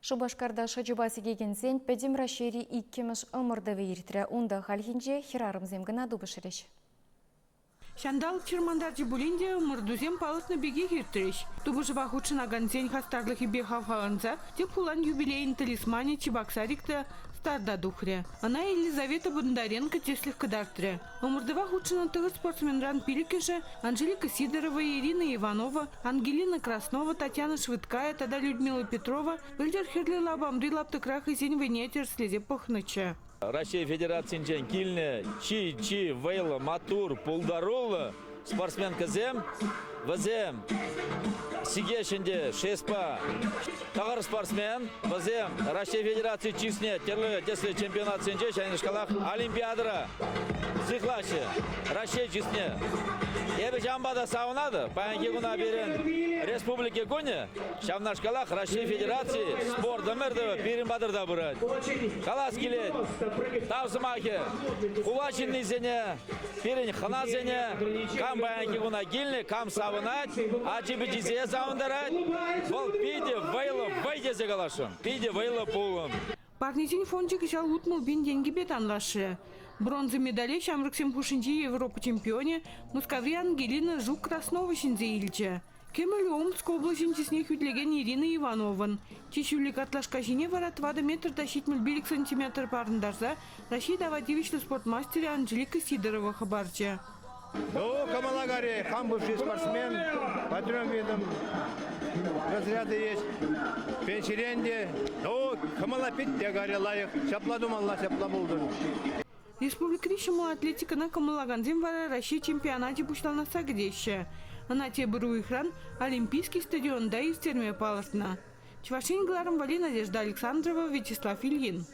Шупашкарта шӑчӑпа сикекенсен Пӗтӗм Раҫҫейри иккӗмӗш ӑмӑртӑвӗ иртрӗ. Унта хальхинче хӗрарӑмсем кӑна тупӑшрӗҫ. Ҫанталӑк чӑрмантарчӗ пулин те ӑмӑртусем палӑртнӑ пекех иртрӗҫ. Тупӑшӑва хутшӑнакансен хастарлӑхӗпе хавхаланса тӗп хулан юбилейӗн талисманӗ Чебоксарик та старта тухрӗ. Ӑна Елизавета Бондаренко тӗслӗх кӑтартрӗ. Ӑмӑртӑва хутшӑннӑ тӑхӑр спортсменран пилӗккӗшӗ Анжелика Сидорова, Ирина Иванова, Ангелина Краснова, Татьяна Швыдкая тата Людмила Петрова пӗлтӗр Хӗрлӗ лапамри лаптӑкра хӑйсен вӑйне тӗрӗслесе пӑхнӑччӗ. Раҫҫей Федерацийӗнчен килнӗ чи-чи вӑйлӑ, маттур, пултаруллӑ спортсменкӑсем вӗсем сикеҫ ӗнтӗ шестпа тӑхӑр спортсмен. Вӗсем Раҫҫей Федераци чысне тӗрлӗ тӗслӗ чемпионатсенче ҫавнашкалах Олимпиадӑра сыхлаҫҫӗ Раҫҫей чысне. Эпӗ ҫавӑнпа та савӑнатӑп. Паянхи куна пирӗн Республика кунӗ Ҫавнашкалах Раҫҫей Федераци спорт ӑмӑртӑвӗ пирӗн патӑрта пырать. Калас килет, тав сӑмахӗ хула ҫыннисене, пирӗн хӑнасене, кам паянхи куна килнӗ, кам савӑнать, ачи-пӑчисене савӑнтарать, вӑл питӗ вӑйлӑ вӑй тесе каласшӑн, питӗ вӑйлӑ пулӑм. Парнесен фончӗ кӑҫал 60 пин тенкӗпе танлашрӗ. Бронза медале ҫамрӑксем хушшинчи Европа чемпионӗ Мускаври Ангелина Жук-Краснова ҫӗнсе илчӗ. Кӗмӗл Омск облаҫӗн чысне хӳтӗлекен Ирина Ивановӑн чи ҫӳллӗ картлашка ҫине вара тӑватӑ метр та 75 сантиметр парӑнтарса Раҫҫей тава тивӗҫлӗ спорт мастерӗ Анжелика Сидорова хӑпарчӗ. Ну, Камала Гарри, хам бывший спортсмен, по трем видам разряды есть. Пенсирен те, ну, кӑмӑла пит те Гарри лайӑх. Ҫапла тумалла, ҫапла пултӑр. Республикӑри ҫӑмӑл атлетикӑна кӑмӑллакансем вара Раҫҫей чемпионачӗ пуҫланасса кӗтеҫҫӗ. Ӑна тепӗр уйӑхран Олимпийский стадионта ирттерме палӑртнӑ. Чӑваш Ен кӑларӑм валли Надежда Александрова, Вячеслав Ильин.